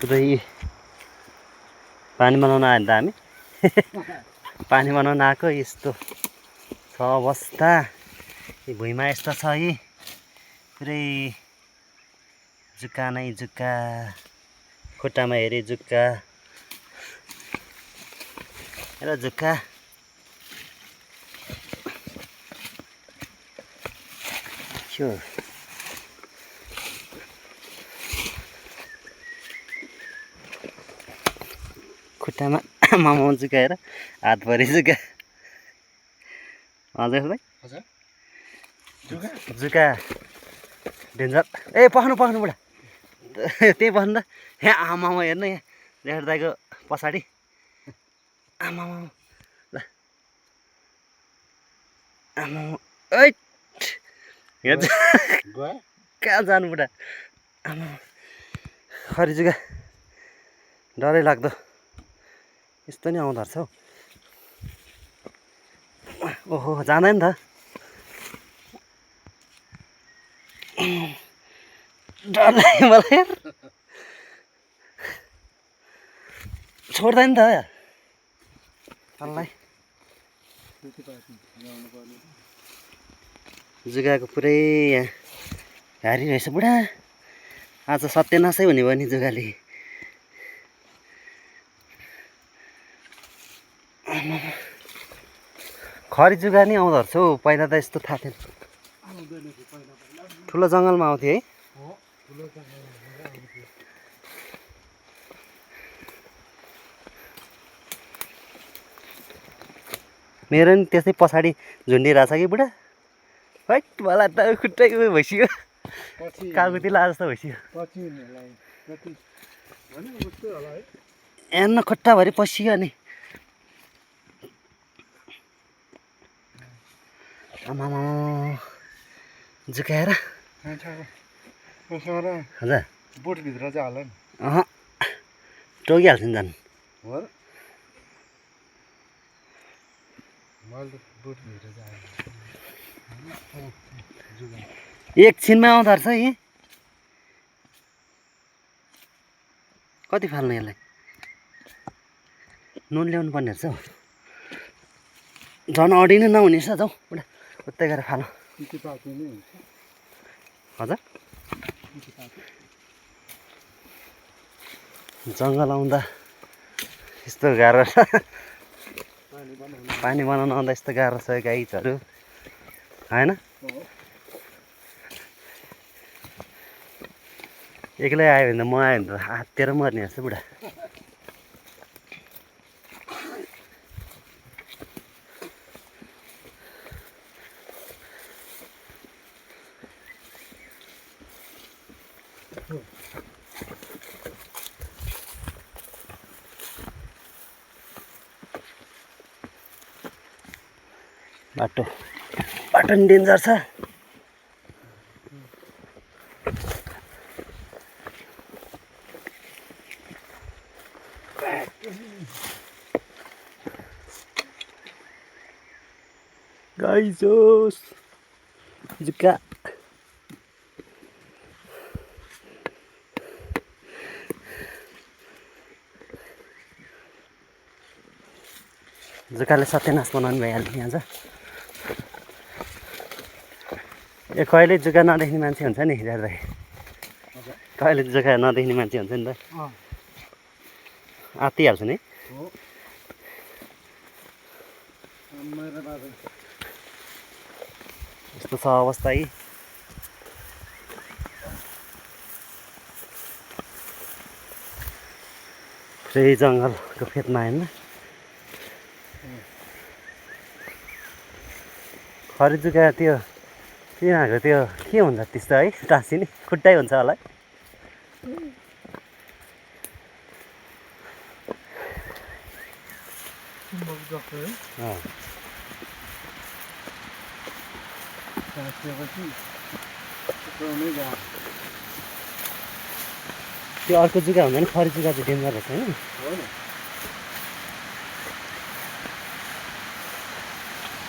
पुरै पानी बनाउन आयो नि त हामी पानी बनाउन आएको यस्तो छ अवस्था यो भुइँमा यस्तो छ यी पुरै जुका नै जुका खुट्टामा हेरे जुका र जुका के हो खुट्टामा मामा जुकाएर हातभरि जुका हजुर भाइ जुका डेन्जर ए पख्नु पख्नु बुढा त्यही बस्नु त यहाँ आमामा हेर्नु यहाँ लेखर दाइको पछाडि आमामा ल आमामा ऐट हेर्छ कहाँ जानु बुढा आमा खरी जुका डरै लाग्दो यस्तो नि आउँदो रहेछ हौ ओहो जाँदैन त डर लाग्यो मलाई यार छोड्दैन त यार तललाई जुगाको पुरै यहाँ हारी रहेछ बुढा आज सत्यनाशै हुने भयो नि जुगाले खरी जुगा नि आउँदो रहेछ हौ पहिला त यस्तो थाहा थिएन ठुलो जङ्गलमा आउँथ्यो है मेरो नि त्यस्तै पछाडि झुन्डिरहेछ कि बुढा हैट मलाई त खुट्टै उयो भइसक्यो कागुती ला जस्तो भइसक्यो हेर्न खुट्टाभरि पसियो नि आमामा जुकाएर हजुर बोटभित्र चाहिँ हाल नि अह टोकिहाल्छ नि झन् एकछिनमै आउँदो रहेछ यी कति फाल्नु यसलाई नुन ल्याउनु पर्ने रहेछ हौ झन् अडी नै नहुने रहेछ जाउँ बुढा उतै गएर फाल हजुर जङ्गल आउँदा यस्तो गाह्रो छ पानी बनाउन आउँदा यस्तो गाह्रो छ गाइजहरू होइन एक्लै आयो भने त म आयो भने त हात्तिएर मर्ने रहेछ बुढा बाटो बाटो नि डेन्जर छ गाइजोस जुका जुकाले सत्यनाश बनाउनु भइहाल्यो यहाँ चाहिँ ए कहिले जुका नदेख्ने मान्छे हुन्छ नि हेर्दै कहिले जुका नदेख्ने मान्छे हुन्छ नि त आत्तिहाल्छ नि यस्तो छ अवस्था है पुरै जङ्गलको फेदमा होइन खरी जुका त्यो तिनीहरूको त्यो के हुन्छ त्यस्तो है टाँसिने खुट्टै हुन्छ होला त्यो अर्को जुका हुँदा नि खरी जुका चाहिँ डेन्जर रहेछ होइन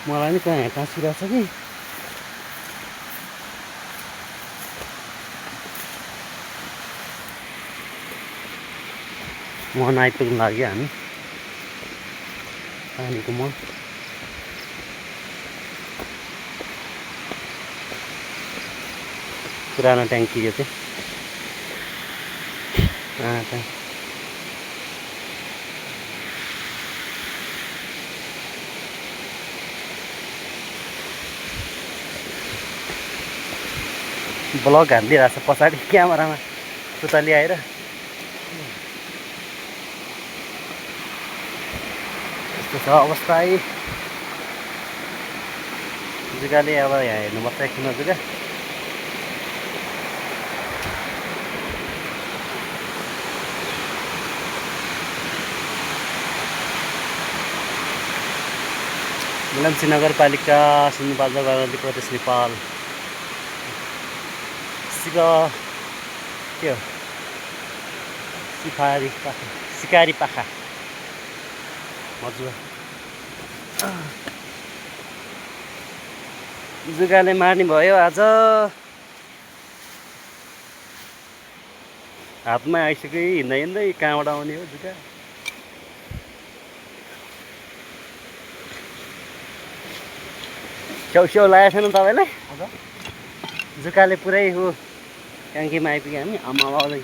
मलाई नि कहाँ टाँसिरहेको छ कि मुहान आइपुग्नु लाग्यो हामी पानीको मुहान पुरानो ट्याङ्की यो चाहिँ ब्लग हालिदिइरहेको छ पछाडि क्यामेरामा सुताली आएर यस्तो छ अवस्था है जुगाले अब यहाँ हेर्नुपर्छ एकछिन जुगा मेलम्ची नगरपालिका सिन्धुपाल्चोक प्रदेश नेपाल के हो सिकारी पाखा मजुवा जुगाले मार्ने भयो आज हातमा आइसक्यो हिँड्दै हिँड्दै कहाँबाट आउने हो जुगा छेउ लागेको छैन तपाईँलाई जुकाले पुरै हो ट्याङ्कीमा आइपुग्यो हामी आमा बाउले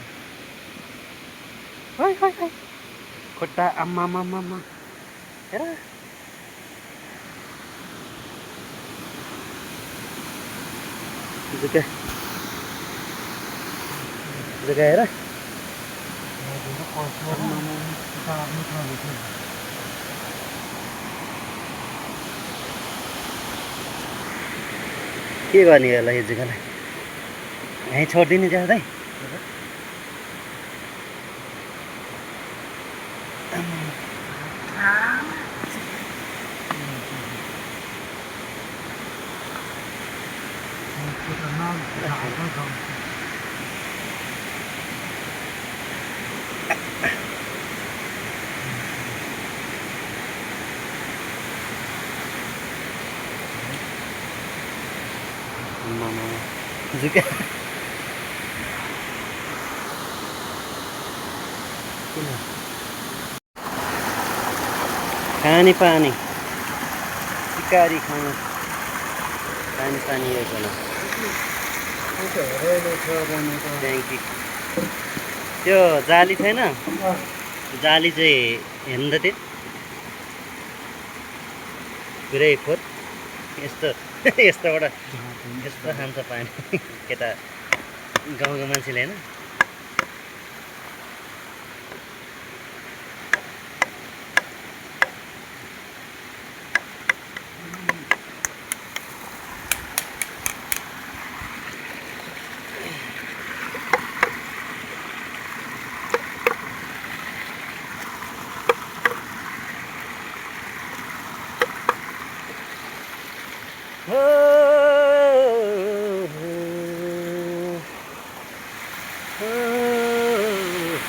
खुट्टा आम्मा हेर जुका हेर के गर्ने होला यो जुकालाई यहीँ छोडिदिने जाँदै जुका खाने पानी सिकारी खाना पानी योजना ट्याङ्की त्यो जाली छैन जाली चाहिँ हेर्नु त त्यो पुरै फोर यस्तोबाट यस्तो खान्छ पानी केटा गाउँको मान्छेले होइन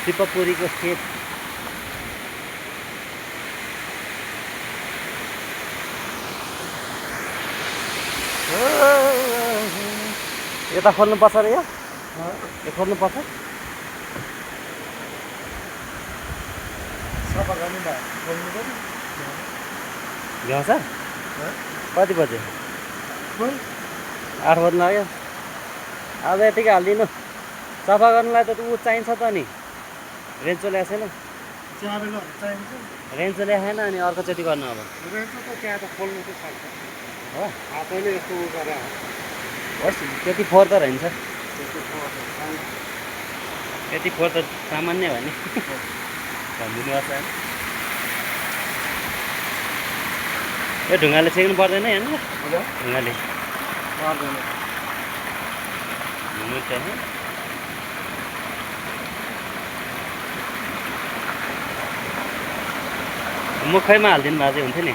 सिपपुरीको खेत यता खोल्नुपर्छ र यो खोल्नुपर्छ सफा गर्नु भ्याउँछ कति बजे 8 बज्न लाग्यो आज यतिकै हालिदिनु सफा गर्नुलाई त ऊ चाहिन्छ त नि रेन्चो ल्याएको छैन रेन्चो ल्याएको छैन अनि अर्कोचोटि गर्नु अब त्यहाँ त खोल्नु त सक्छ हो हातैले यस्तो उ गरेर होस् त्यति फोहोर त रहन्छ त्यति फोहोर त सामान्य भयो नि भनिदिनुपर्छ यो ढुङ्गाले छेक्नु पर्दैन यहाँनिर ढुङ्गाले मुखैमा हालिदिनु भएको चाहिँ हुन्थ्यो नि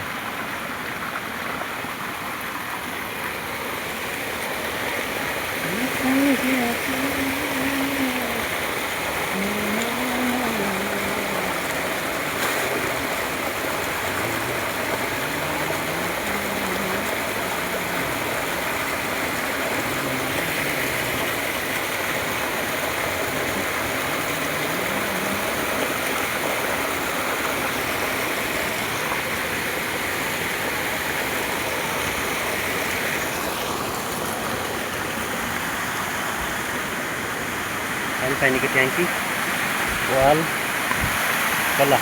पानीको ट्याङ्की वाल खोला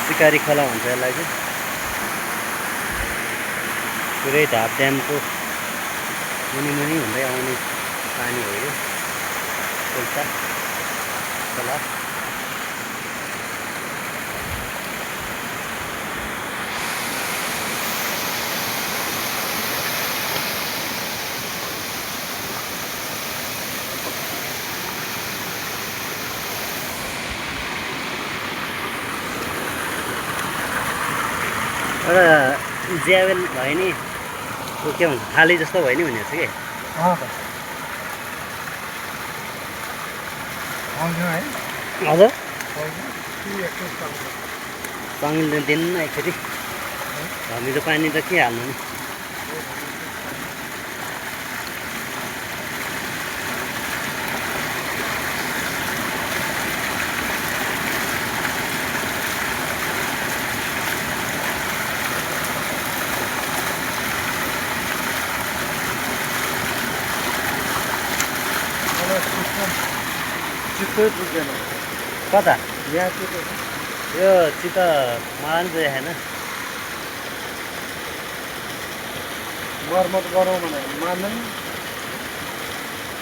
सिकारी खोला भन्छ यसलाई चाहिँ पुरै ढाप ड्यामको मुनि हुँदै आउने पानी हो यो खोल्सा खोला एउटा ज्यावेल भयो नि ऊ के भन्छ थाली जस्तो भयो नि भनेको छ कि हजुर तङ्गिल दिनु न एकचोटि हामी त पानी त के हाल्नु नि चित्तै पुग्दैन कता यहाँ चाहिँ यो चित्त मलाई पनि देखेन मर्मत गरौँ भने मान्दैन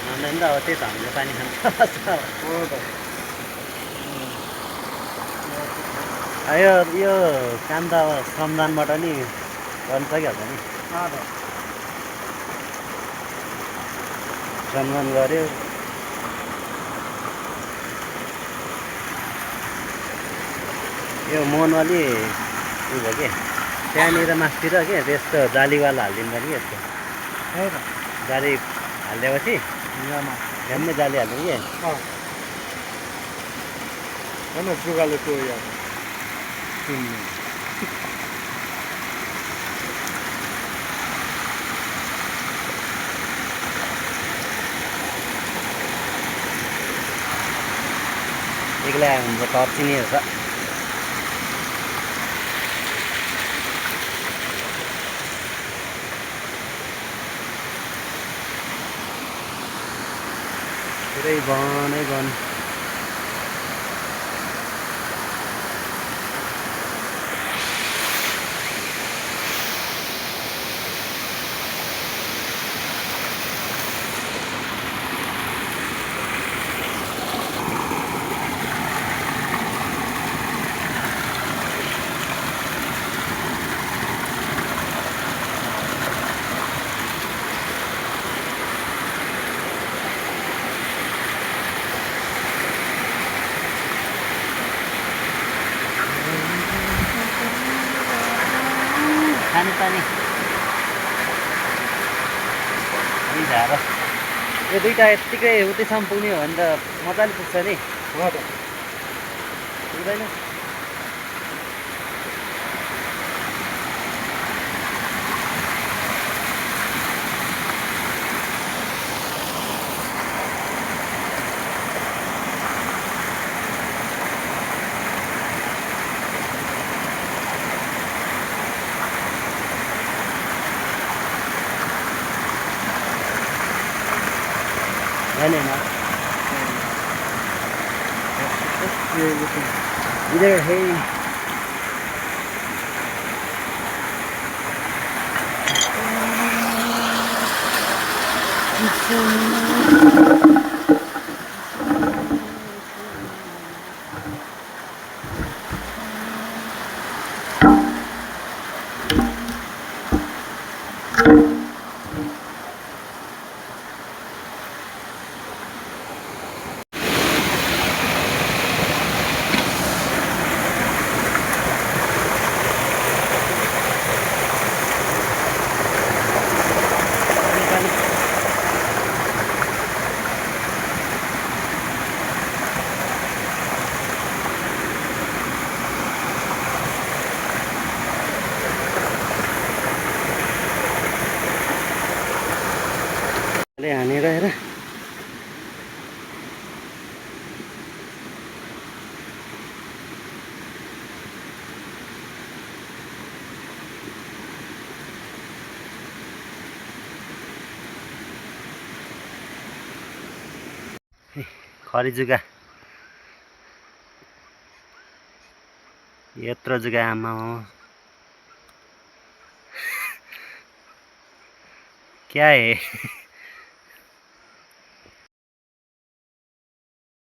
भन्दा नि त अब त्यही त हामीले पानी खान्छ यो काम त अब श्रमदानबाट नि गर्न सकिहाल्छ नि श्रमदान गऱ्यो यो मोहन अलि उयो भयो कि त्यहाँनिर मासतिर के त्यस्तो जालीवाला हालिदिनु पर्ने कि यस्तो जाली हालिदिएपछि झ्याम्मै जाली हाल्नु कि होइन जुगाले टोयो एक्लै हुन्छ टर्चिनीहरू छ पुरै वनै वन खाने पानी झार यो दुईवटा यत्तिकै उतैसम्म पुग्ने हो भने त मजाले पुग्छ नि पुग्दैन नहीं ना इधर है खरी जुगा यत्रो जुगा आमा क्या है